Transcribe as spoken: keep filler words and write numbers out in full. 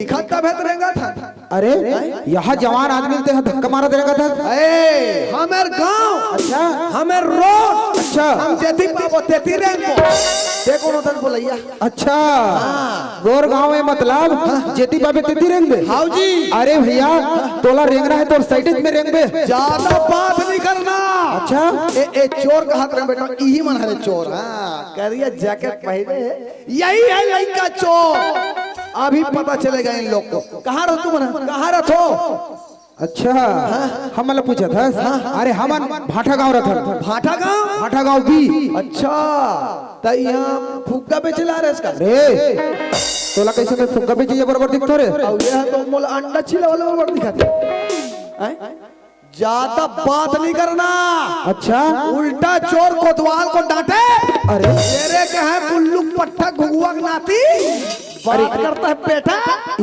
दिखत तभे त रेंगत हन। अरे, यहाँ जवान आदमी ल तेहा धक्का मारत रेंगत हस। ए, हमर गांव, अच्छा। हमर रोड, अच्छा। हम जेती पाबो तेती रेंगबो। ते कोन होथस बोलइया? अच्छा। हाँ। गोर गांव में मतलब जेती पाबे तेती रेंगबे? हाव जी। अरे भैया, तोला रेंगना हे तोर साइड में रेंगबे। जादा बात नहीं करना। अच्छा। ए, ए चोर कहत रहे बेटा, इही मन हरे चोर। हाँ, करिया जैकेट पहिरे हे। यही है लइका चोर। अभी पता चलेगा इन लोग को। कहाँ रहो तुम ना? कहाँ रहो? अच्छा, हमन ला पूछत हस? अरे हमन भाटा गांव रथन। भाटा गांव? भाटा गांव बी। अच्छा, त यहाँ फुग्गा बेचे ला रहे इसका? रे, तोला कैसे मैं फुग्गा बेचे ये बरोबर दिखथो रे? अउ ये तो मोला अंडा छिले वाला बरोबर दिखत हे। हैं? ज्यादा बात नहीं करना। अच्छा। उल्टा चोर कोतवाल को डांटे। अरे। तेरे कहे कुल्लू पट्टा घुघुआ के नाती। बात अरे। करता है बेटा।